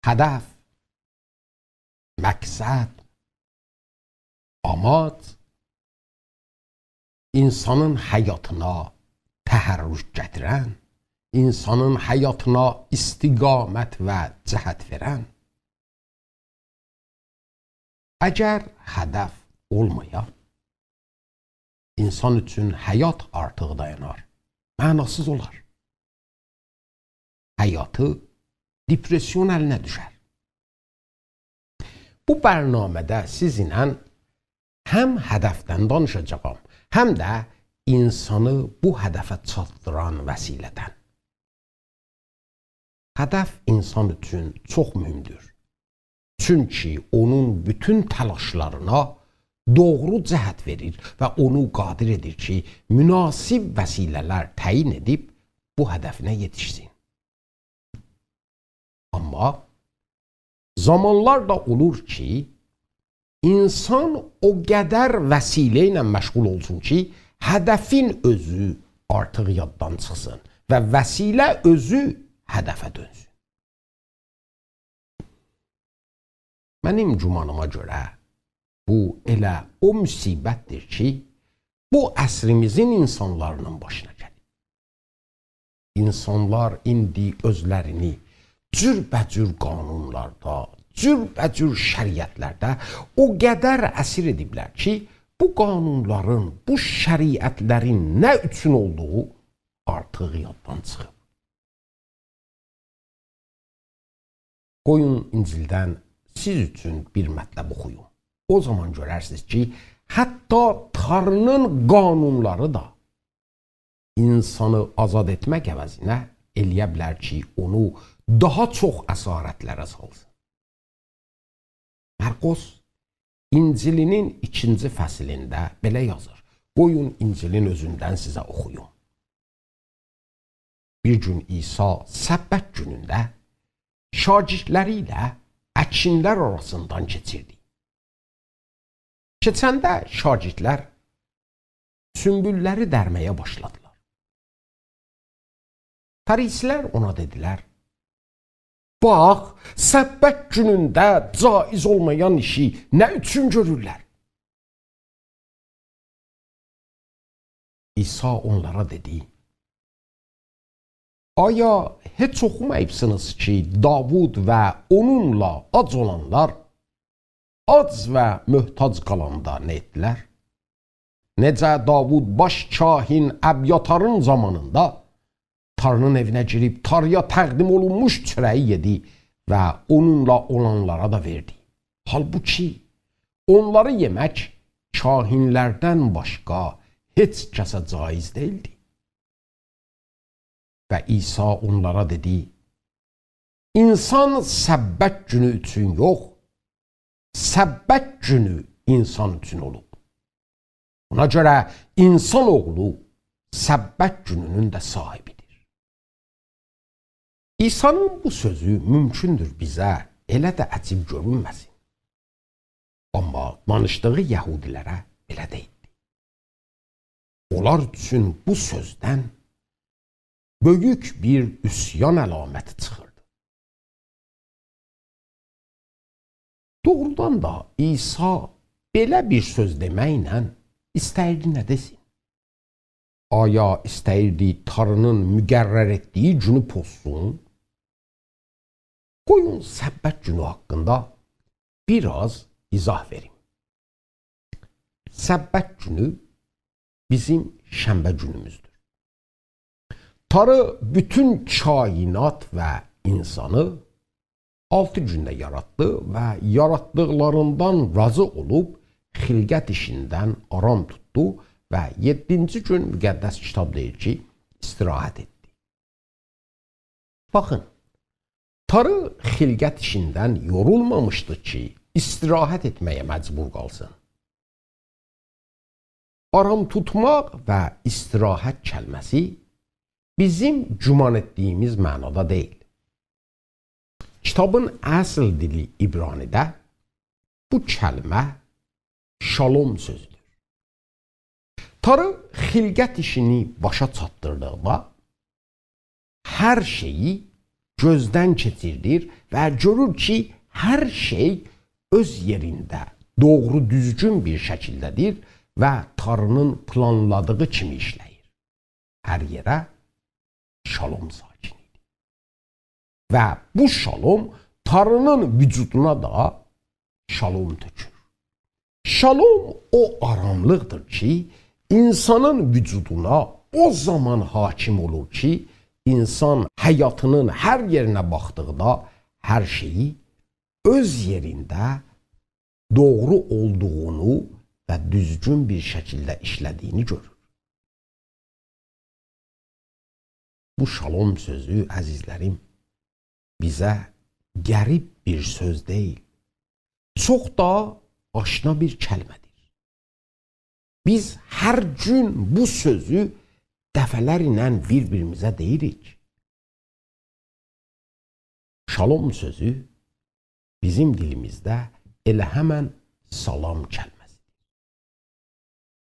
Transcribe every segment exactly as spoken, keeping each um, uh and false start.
هدف، مقصد، آماج اینسانین حیاتینا تحرک گتیرن، اینسانین حیاتینا استقامت و جهت وئرن. اگر هدف اولمایا، اینسان اوچون حیات آرتیق دایانار، معناسیز اولار. حیاتی دپرسیون الینه دوشر. بو برنامه‌ده سیزینله هم هدفدن دانیشاجاغام، هم ده اینسانی بو هدفه چاتدیران وسیله‌دن. هدف اینسان اوچون چوخ مهمدور. چونکی اونون بوتون تلاشلارینا دوغرو جهت وئریر و اونو قادر ائدیر کی، مناسب وسیله‌لر تعیین ائدیب بو هدفینه یئتیشسین. آمما زامانلار دا اولور کی، اینسان او قدر وسیله ایله مشغول اولسون کی، هدفین اؤزو آرتیق یاددان چیخسین و وسیله اؤزو هدفه دؤنسون. منیم گمانیما گؤره، بو ائله او مصیبتدیر کی، بو عصریمیزین اینسانلارینین باشینا گلیر. اینسانلار ایندی اؤزلرینی جوربه‌جور قانونلاردا، جوربه‌جور شریعتلرده او قدر اسیر ائدیبلر کی، بو قانونلارین، بو شریعتلرین نه اوچون اولدوغو آرتیق یاددان چیخیب. قویون انجیلدن سیز اوچون بیر مطلب اوخویوم. او زامان گؤررسینیز کی، حتی تاری‌نین قانونلاری دا اینسانی آزاد ائتمک عوضینه ائلیه بیلر کی، اونو داها چوخ اسارتلره سالسین. مرقس انجیلینین ایکینجی فصلینده بئله یازیر. قویون انجیلین اؤزوندن سیزه اوخویوم. بیر گون عیسی سبت گونونده شاگردلری ایله اکینلر آراسیندان کئچیردی. کئچنده شاگردلر سونبوللری درمه‌یه باشلادیلار. فریسی‌لر اونا دئدیلر: «باخ، سبت گونونده جایز اولمایان ایشی نه اوچون گؤرورلر؟» عیسی اونلارا دئدی: «آیا هئچ اوخوماییبسینیز کی، داوود و اونونلا آج اولانلار آج و محتاج قالاندا نه ائتدیلر؟ نئجه داوود باش کاهن ابیاتارین زامانیندا تاری‌نین ائوینه گیریب تاری‌یا تقدیم اولونموش چؤره‌یی یئدی و اونونلا اولانلارا دا وئردی. حالبوکی اونلاری یئمک کاهنلردن باشقا هئچ کسه جایز دئییلدی.» و عیسی اونلارا دئدی: «اینسان سبت گونو اوچون یوخ، سبت گونو اینسان اوچون اولوب. بونا گؤره اینسان اوغلو سبت گونونون ده صاحیبیدیر.» عیسی‌نین بو سؤزو مومکوندور بیزه ائله ده عجیب گؤرونمه‌سین. آمما دانیشدیغی یهودی‌لره بئله دئییلدی. اونلار اوچون بو سؤزدن بؤیوک بیر عصیان علامتی چیخیردی. دوغرودان دا عیسی بئله بیر سؤز دئمکله ایسته‌ییردی نه دئسین؟ آیا ایسته‌ییردی تاری‌نین مقرر ائتدیگی گونو پوزسون؟ قویون سبت گونو حاقیندا بیر آز ایضاح وئریم. سبت گونو بیزیم شنبه گونوموزدور. تاری بوتون کائنات و اینسانی آلتی گونده یاراتدی و یاراتدیقلاریندان راضی اولوب خلقت ایشیندن آرام توتدو و یئددینجی گون مقدس کیتاب دئییر کی، استراحت ائتدی. باخین، تاری خلقت ایشیندن یورولمامیشدی کی، استراحت ائتمه‌یه مجبور قالسین. آرام توتماق و استراحت کلمه‌سی بیزیم گمان ائتدیگیمیز معنادا دئییل. کیتابین اصل دیلی عبرانی‌ده بو کلمه شالوم سؤزودور. تاری خلقت ایشینی باشا چاتدیردیغیندا هر شئیی گؤزدن کئچیردیر و گؤرور کی، هر شئی اؤز یئرینده، دوغرو، دوزگون بیر شکیلده‌دیر و تاری‌نین پلانلادیغی کیمی ایشله‌ییر. هر یئره شالوم ساکن ایدی. و بو شالوم تاری‌نین وجودونا دا شالوم تؤکور. شالوم او آراملیقدیر کی، انسانین وجودونا او زامان حاکم اولور کی، انسان حیاتی‌نین هر یئرینه باخدیقدا هر شئیی اؤز یئرینده دوغرو اولدوغونو و دوزگون بیر شکیلده ایشله‌دیگینی گؤرور. بو شالوم سؤزو، عزیزلریم، بیزه غریب بیر سؤز دئییل. چوخ دا آشنا بیر کلمه‌دیر. بیز هر گون بو سؤزو دفعه‌لر ایله بیر-بیریمیزه دئییریک. شالوم سؤزو بیزیم دیلیمیزده ائله همن سلام کلمه‌سیدیر.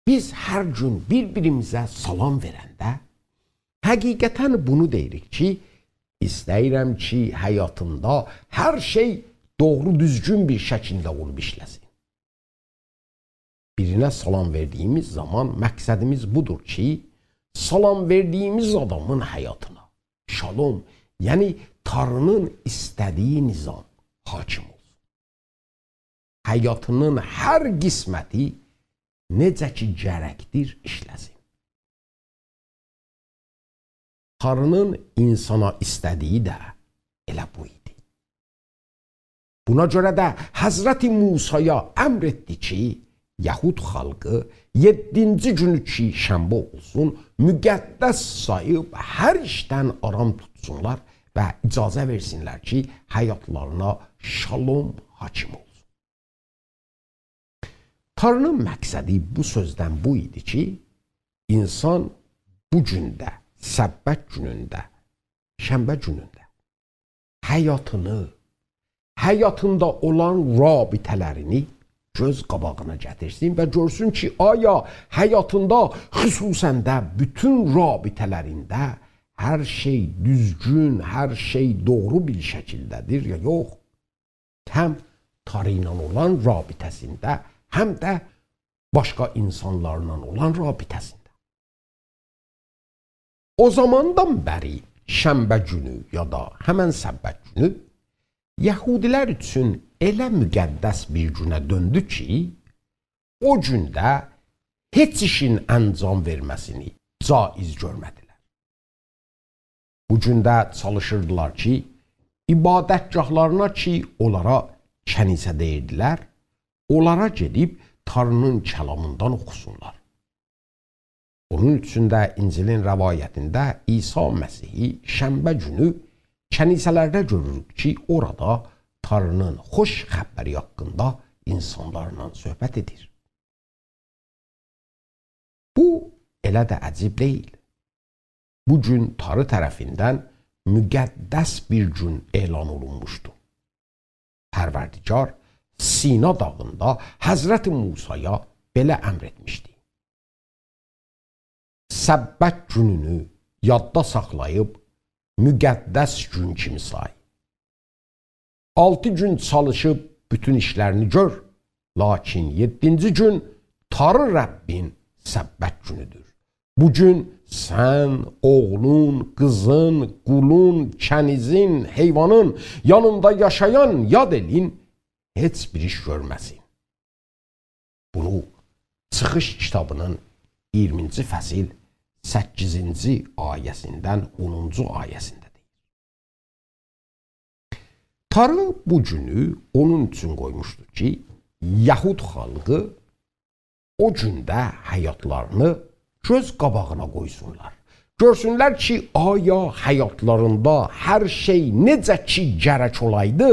بیز هر گون بیر-بیریمیزه سلام وئرنده، حقیقتاً بونو دئییریک کی، ایسته‌ییرم کی، حیاتیمدا هر شئی دوغرو، دوزگون بیر شکیلده اولوب ایشله‌سین. بیرینه سلام وئردیگیمیز زامان مقصدیمیز بودور کی، سلام وئردیگیمیز آدامین حیاتینا شالوم، یعنی تاری‌نین ایسته‌دیگی نظام حاکم اولسون. حیاتی‌نین هر قسمتی نئجه کی گرکدیر ایشله‌سین. تاری‌نین انسانا ایسته‌دیگی ده ائله بو ایدی. بونا گؤره ده حضرت موسایا امر ائتدی کی، یهود خالقی یئددینجی گونو کی شنبه اولسون، مقدس ساییب هر ایشدن آرام توتسونلار و اجازه وئرسینلر کی، حیاتلارینا شالوم حاکم اولسون. تاری‌نین مقصدی بو سؤزدن بو ایدی کی، انسان بو گونده، سبت گونونده، شنبه گونونده حیاتینی، حیاتیندا اولان رابطه‌لرینی گؤز قاباغینا گتیرسین و گؤرسون کی، آیا حیاتیندا، خصوصاً ده بوتون رابطه‌لرینده هر شئی دوزگون، هر شئی دوغرو بیر شکیلده‌دیر یا یوخ. هم تاری ایله اولان رابطه‌سینده، هم ده باشقا انسانلارلا اولان رابطه‌سینده. او زاماندان بری شنبه گونو یا دا همن سبت گونو یهودی‌لر اوچون ائله مقدس بیر گونه دؤندو کی، او گونده هئچ ایشین انجام وئرمه‌سینی جایز گؤرمه‌دیلر. بو گونده چالیشیردیلار کی، عبادتگاهلارینا کی، اونلارا کنیسه دئییردیلر، اونلارا گئدیب تاری‌نین کلامیندان اوخوسونلار. اونون اوچون ده انجیلین روایتینده عیسی مسیحی شنبه گونو کنیسه‌لرده گؤروروک کی، اورادا تاری‌نین خوش خبری حاقیندا انسانلارلا صحبت ائدیر. بو ائله ده عجیب دئییل. بو گون تاری طرفیندن مقدس بیر گون اعلان اولونموشدو. پروردگار سینا داغیندا حضرت موسایا بئله امر ائتمیشدی: «سبت گونونو یاددا ساخلاییب مقدس گون کیمی سای. آلتی گون چالیشیب بوتون ایشلرینی گؤر، لاکین یئددینجی گون تاری ربّین سبت گونودور. بو گون سن، اوغلون، قیزین، قولون، کنیزین، حیوانین، یانیندا یاشایان یاد ائلین هئچ بیر ایش گؤرمه‌سین.» بونو چیخیش کیتابی‌نین اییرمینجی فصل سککیزینجی آیه‌سیندن اونونجو آیه‌سینده دئییر. تاری بو گونو اونون اوچون قویموشدو کی، یهود خالقی او گونده حیاتلارینی گؤز قاباغینا قویسونلار. گؤرسونلر کی، آیا حیاتلاریندا هر شئی نئجه کی گرک اولایدی،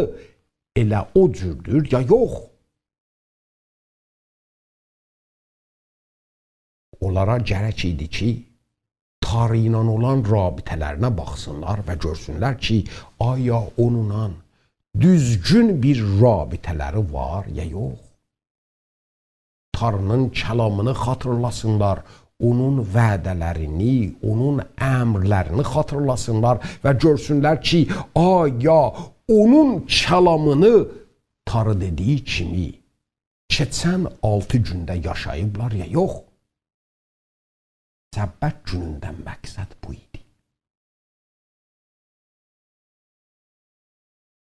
ائله او جوردور یا یوخ. اونلارا گرک ایدی کی، تاری ایله اولان رابطه‌لرینه باخسینلار و گؤرسونلر کی، آیا اونونلا دوزگون بیر رابطه‌لری وار یا یوخ. تاری‌نین کلامینی خاطیرلاسینلار، اونون وعده‌لرینی، اونون امرلرینی خاطیرلاسینلار و گؤرسونلر کی، آیا اونون کلامینی تاری دئدیگی کیمی کئچن آلتی گونده یاشاییبلار یا یوخ. سبت گونوندن مقصد بو ایدی.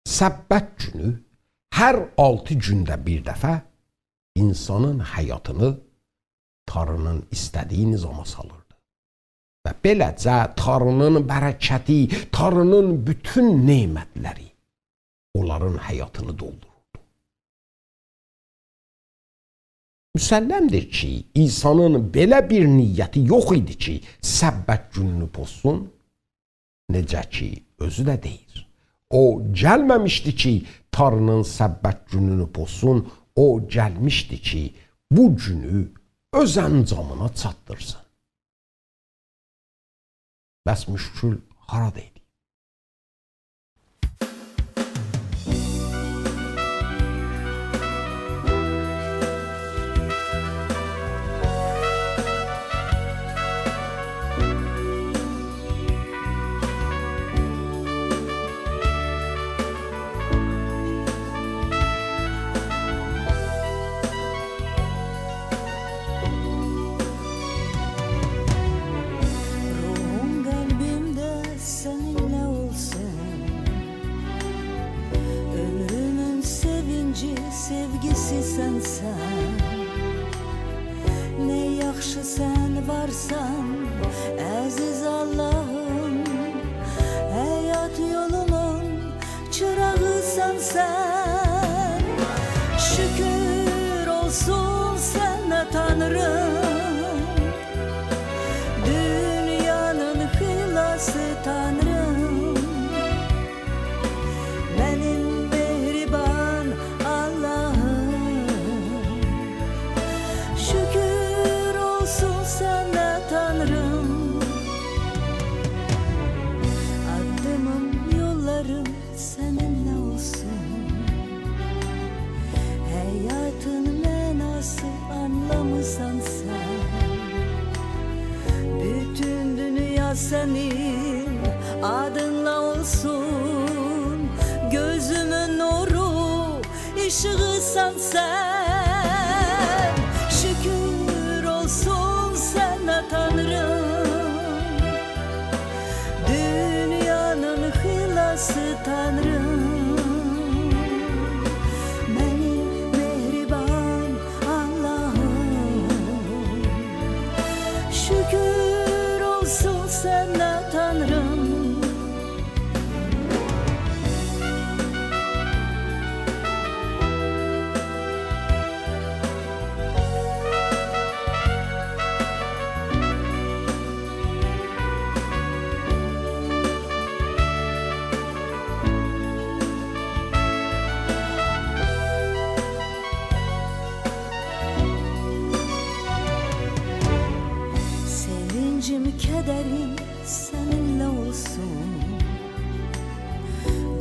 سبت گونو هر آلتی گونده بیر دفعه اینسانین حیاتینی تاری‌نین ایسته‌دیگی نظاما سالیردی. و بئله‌جه تاری‌نین برکتی، تاری‌نین بوتون نعمتلری اونلارین حیاتینی دولدوروردو. مسلم‌دیر کی، عیسی‌نین بئله بیر نیتی یوخ ایدی کی، سبت گونونو پوزسون. نئجه کی، اؤزو ده دئییر، او گلمه‌میشدی کی، تاری‌نین سبت گونونو پوزسون، او گلمیشدی کی، بو گونو اؤز انجامینا چاتدیرسین. بس مشکل هارادایدی؟ روحوم، قلبیم ده سنینله اولسون. عؤمرومون سئوینجی، سئوگیسی سنسن. نه یاخشی سن وارسان، عزیز آللاهیم. حیات یولومون چیراغیسان سن. شوکور اولسون سنه، تانریم. دونیانین خلاصی، تانریم. منیم مهربان آللاهیم، شوکور اولسون سنه، تانریم. آددیمیم، یوللاریم سنینله اولسون. حیاتین معناسی، آنلامیسان سن. بوتون دونیا سنین آدینلا اولسون. گؤزومون نورو، ایشیغیسان سن. شوکور اولسون سنه، تانریم. دونیانین خلاصی، تانریم. منیم مهربان آللاهیم، شوکور اولسون سنه، تانریم. سئوینجیم، کدریم سنینله اولسون.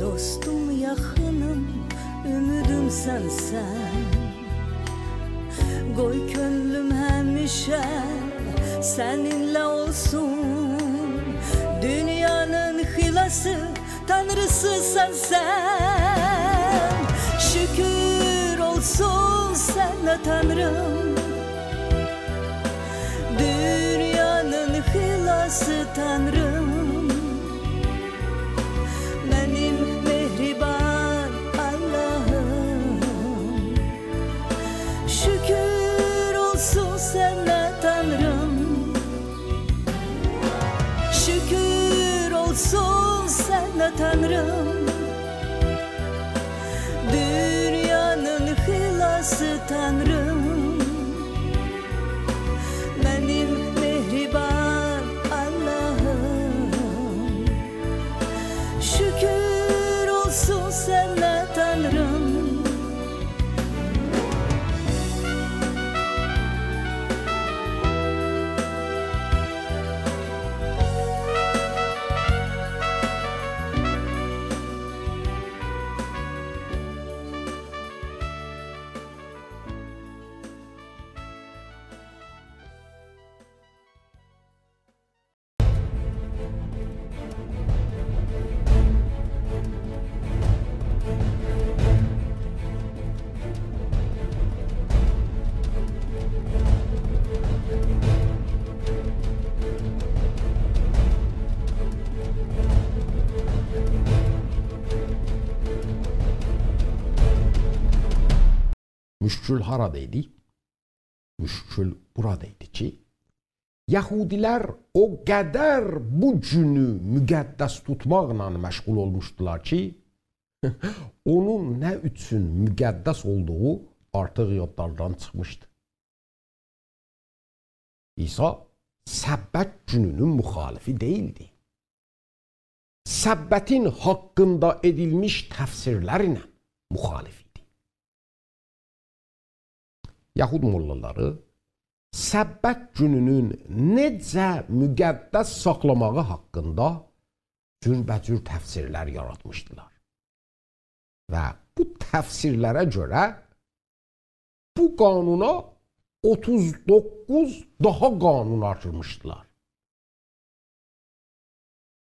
دوستوم، یاخینیم، اومیدیم سنسن. قوی کؤنلوم همیشه سنینله اولسون. دونیانین خلاصی، تانریسی سنسن. شوکور اولسون سنه، تانریم. دونیانین خلاصی، تانریم. منیم مهربان آللاهیم، شوکور اولسون سنه، تانریم. شوکور اولسون سنه، تانریم. دونیانین خلاصی، تانریم. منیم مهربان آللاهیم، شوکور اولسون سنه، تانریم. مشکل هارادا ایدی؟ مشکل بورادا ایدی کی، یهودی‌لر او قدر بو گونو مقدس توتماقلا مشغول اولموشدولار کی، اونون نه اوچون مقدس اولدوغو آرتیق یادلاریندان چیخمیشدی. عیسی سبت گونونون مخالفی دئییلدی. سبتین حاقیندا ائدیلمیش تفسیرلر ایله مخالف ایدی. یهود موللالاری سبت گونونون نئجه مقدس ساخلاماغی حاقیندا جوربه‌جور تفسیرلر یاراتمیشدیلار. و بو تفسیرلره گؤره بو قانونا اوتوز دوققوز داها قانون آرتیرمیشدیلار.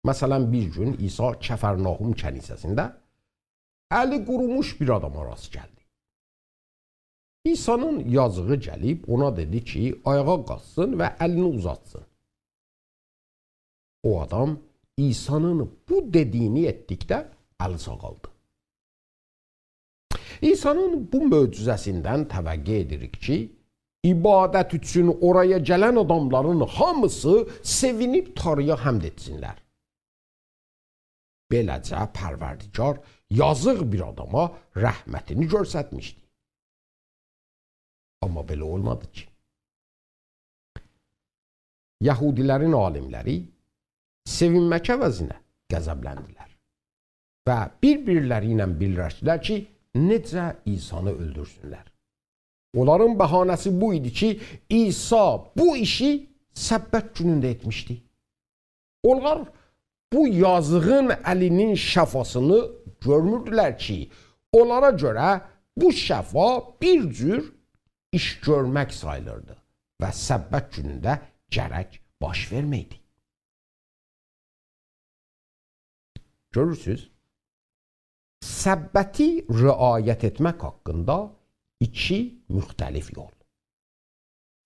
مثلا، بیر گون عیسی کفرناحوم کنیسه‌سینده الی قوروموش بیر آداما راست گلدی. عیسی‌نین یازیغی گلیب اونا دئدی کی، آیاغا قالخسین و الینی اوزاتسین. او آدام عیسی‌نین بو دئدیگینی ائتدیکده الی ساغالدی. عیسی‌نین بو معجزه‌سیندن توقع ائدیریک کی، عبادت اوچون اورایا گلن آداملارین هامیسی سئوینیب تاری‌یا حمد ائتسینلر. بئله‌جه پروردگار یازیق بیر آداما رحمتینی گؤسترمیشدی. آمما بئله اولمادی کی. یهودی‌لرین عالیملری سئوینمک عوضینه غضبلندیلر و بیر-بیرلری ایله بیرلشدیلر کی، نئجه عیسی‌نی اؤلدورسونلر. اونلارین بهانه‌سی بو ایدی کی، عیسی بو ایشی سبت گونونده ائتمیشدی. اونلار بو یازیغین الی‌نین شفاسینی گؤرموردولر کی، اونلارا گؤره بو شفا بیر جور ایش گؤرمک ساییلیردی و سبت گونونده گرک باش وئرمه‌یدی. گؤرورسوز؟ سبتی رعایت ائتمک حاقیندا ایکی مختلف یول.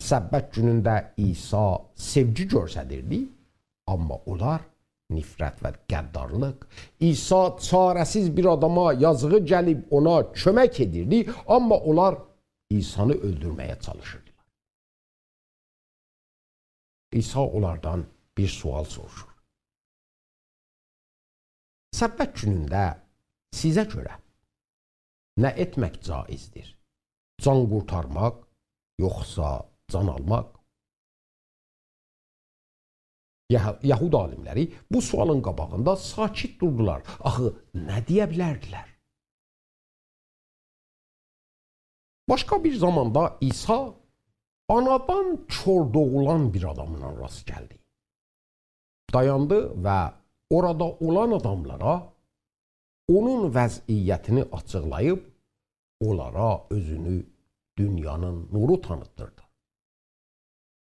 سبت گونونده عیسی سئوگی گؤستریردی، آمما اونلار نفرت و غدارلیق. عیسی چاره‌سیز بیر آداما یازیغی گلیب اونا کؤمک ائدیردی، آمما اونلار عیسی‌نی اؤلدورمه‌یه چالیشیردیلار. عیسی اونلاردان بیر سؤال سوروشور. سبت گونونده سیزه گؤره نه ائتمک جایزدیر؟ جان قورتارماق، یوخسا جان آلماق؟ یه-، یهود عالیملری بو سؤالین قاباغیندا ساکت دوردولار. آخی نه دئیه بیلردیلر؟ باشقا بیر زاماندا عیسی آنادان کور دوغولان بیر آداملا راست گلدی. دایاندی و اورادا اولان آداملارا اونون وضعیتینی آچیقلاییب، اونلارا اؤزونو دونیانین نورو تانیتدیردی.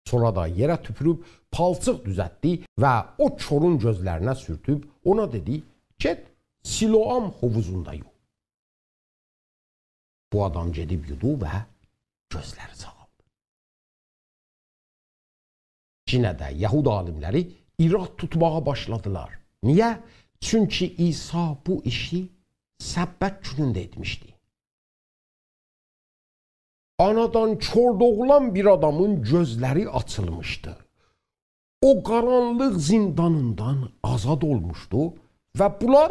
سونرا دا یئره توپوروب پالچیق دوزلتدی و او کورون گؤزلرینه سورتوب اونا دئدی: «گئت، سیلوام حوووزوندا یو.» بو آدام گئدیب یودو و گؤزلری ساغالدی. یئنه ده یهود عالیملری ایراد توتماغا باشلادیلار. نییه؟ چونکی عیسی بو ایشی سبت گونونده ائتمیشدی. آنادان کور دوغولان بیر آدامین گؤزلری آچیلمیشدی. او قارانلیق زیندانیندان آزاد اولموشدو و بونلار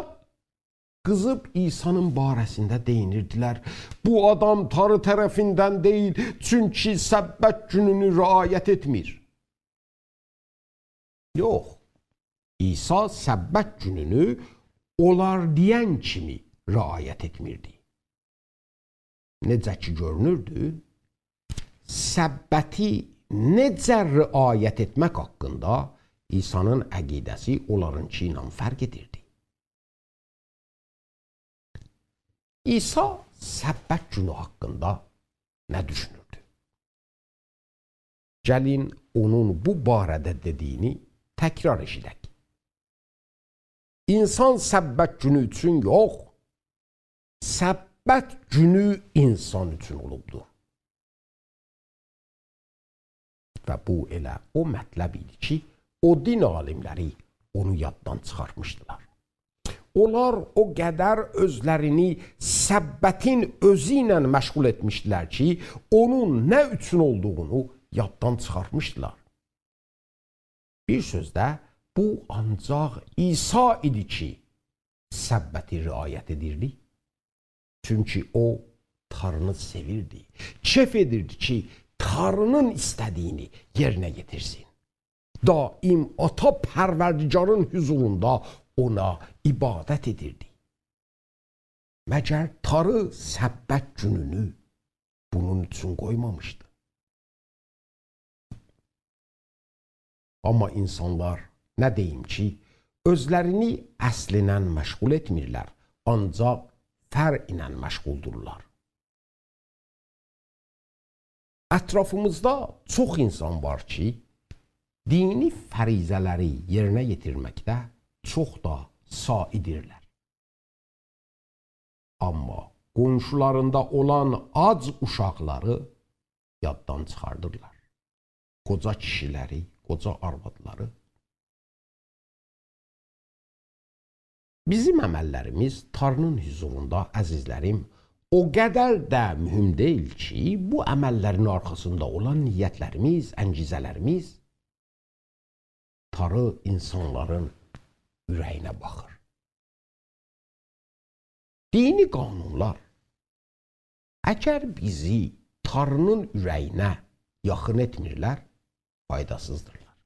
قیزیب عیسی‌نین باره‌سینده دئیینیردیلر: «بو آدام تاری طرفیندن دئییل، چونکی سبت گونونو رعایت ائتمیر.» یوخ، عیسی سبت گونونو اونلار دئین کیمی رعایت ائتمیردی. نئجه کی گؤرونوردو، سبتی نئجه رعایت ائتمک حاقیندا عیسی‌نین عقیده‌سی اونلارینکی ایله فرق ائدیردی. عیسی سبت گونو حاقیندا نه دوشونوردو؟ گلین اونون بو باره‌ده دئدیگینی تکرار ائشیدک. اینسان سبت گونو اوچون یوخ، سبت گونو اینسان اوچون اولوبدور. و بو ائله او مطلب ایدی کی، او دین عالیملری اونو یاددان چیخارتمیشدیلار. اونلار او قدر اؤزلرینی سبتین اؤزو ایله مشغول ائتمیشدیلر کی، اونون نه اوچون اولدوغونو یاددان چیخارتمیشدیلار. بیر سؤزده، بو آنجاق عیسی ایدی کی، سبتی رعایت ائدیردی. چونکی او، تارینی سئویردی. کئف ائدیردی کی، تارینین ایسته‌دیگینی یئرینه یئتیرسین. دائم آتا پروردگارین حضوروندا اونا عبادت ائدیردی. مگر تاری سبت گونونو بونون اوچون قویمامیشدی؟ آمما اینسانلار، نه دئییم کی، اؤزلرینی اصلینن مشغول ائتمیرلر، آنجاق فرع ایله مشغولدورلار. اطرافیمیزدا چوخ اینسان وار کی، دینی فریضه‌لری یئرینه یئتیرمکده چوخ دا سعی‌دیرلر. آمما قونشولاریندا اولان آج اوشاقلاری یاددان چیخاردیرلار. قوجا کیشیلری، قوجا آروادلاری. بیزیم عمللریمیز تارینین حضوروندا، عزیزلریم، او قدر ده مهم دئییل کی، بو عمللرین آرخاسیندا اولان نیتلریمیز، انگیزه‌لریمیز تاری اینسانلارین اوره‌یینه باخیر. دینی قانونلار، اگر بیزی تارینین اوره‌یینه یاخین ائتمیرلر، فایداسیزدیرلار.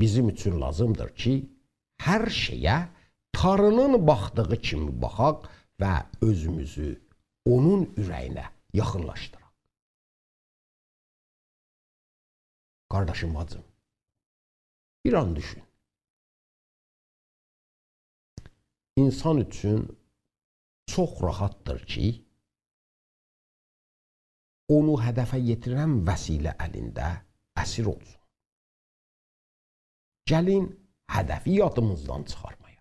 بیزیم اوچون لازیمدیر کی، هر شئیه تارینین باخدیغی کیمی باخاق و اؤزوموزو اونون اوره‌یینه یاخینلاشدیراق. قارداشیم، باجیم، بیر آن دوشون. اینسان اوچون چوخ راحتدیر کی، اونو هدفه یئتیرن وسیله الینده اسیر اولسون. گلین، هدفی یادیمیزدان چیخارمایاق.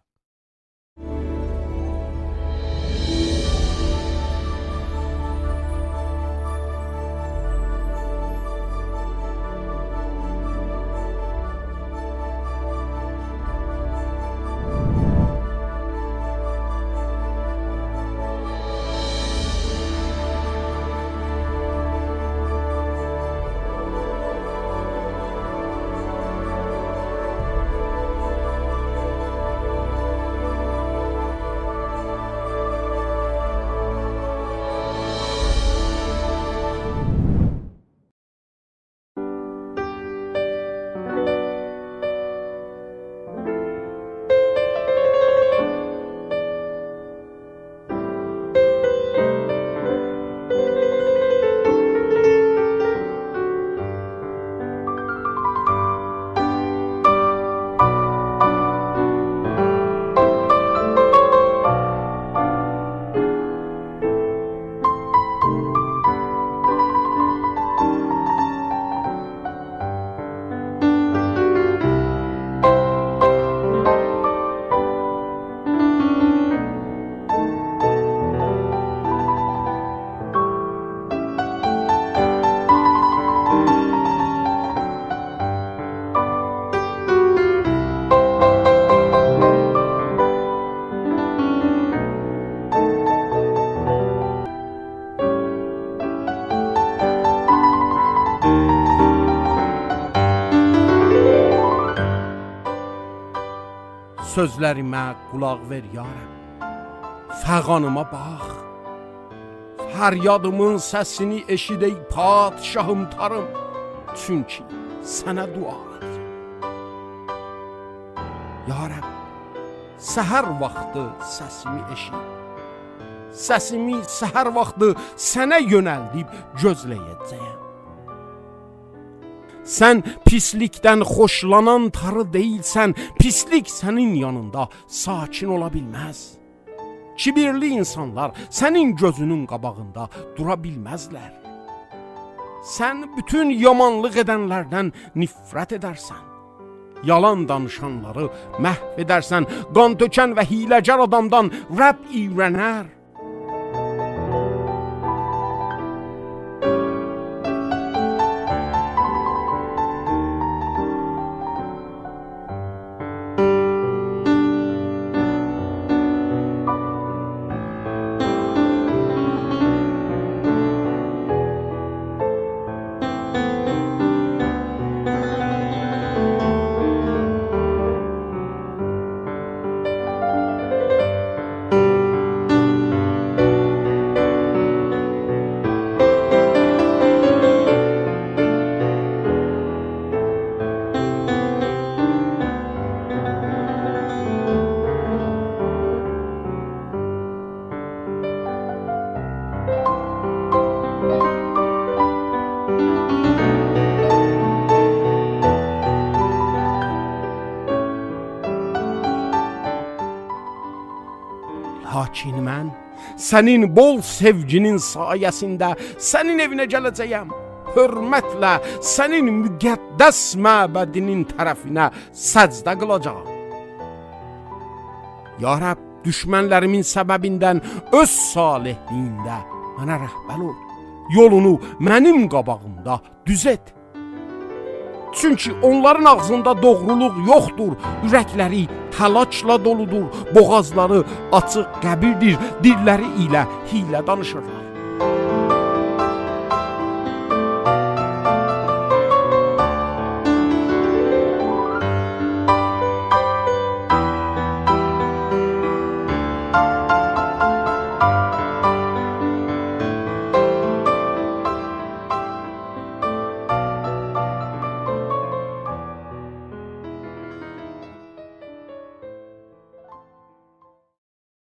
سؤزلریمه قولاق وئر، یا رب. فغانیما باخ. فریادیمین سسینی ائشیت، ای پادشاهیم تاریم. چونکی سنه دعا ائدیرم. یا رب، سحر واختی سسیمی ائشیت. سسیمی سحر واختی سنه یؤنلدیب گؤزله‌یه‌جه‌یم. سن پیسلیکدن خوشلانان تاری دئییلسن، پیسلیک سنین یانیندا ساکن اولا بیلمز. کیبیرلی اینسانلار سنین گؤزونون قاباغیندا دورا بیلمزلر. سن بوتون یامانلیق ائدنلردن نفرت ائدرسن. یالان دانیشانلاری محو ائدرسن. قان تؤکن و حیله‌گر آدامدان رب اییرنر. لکن من سنین بول سئوگینین سایه‌سینده سنین ائوینه گله‌جه‌یم. حؤرمتله سنین مقدس معبدینین طرفینه سجده قیلاجاغام. یا رب، دوشمنلریمین سببیندن اؤز صالحلیگینده منه رهبر اول. یولونو منیم قاباغیمدا دوزلت. چونکی اونلارین آغزیندا دوغرولوق یوخدور، اورکلری هلاکله دولودور، بوغازلاری آچیق قبیردیر، دیللری ایله حیله دانیشیرلار.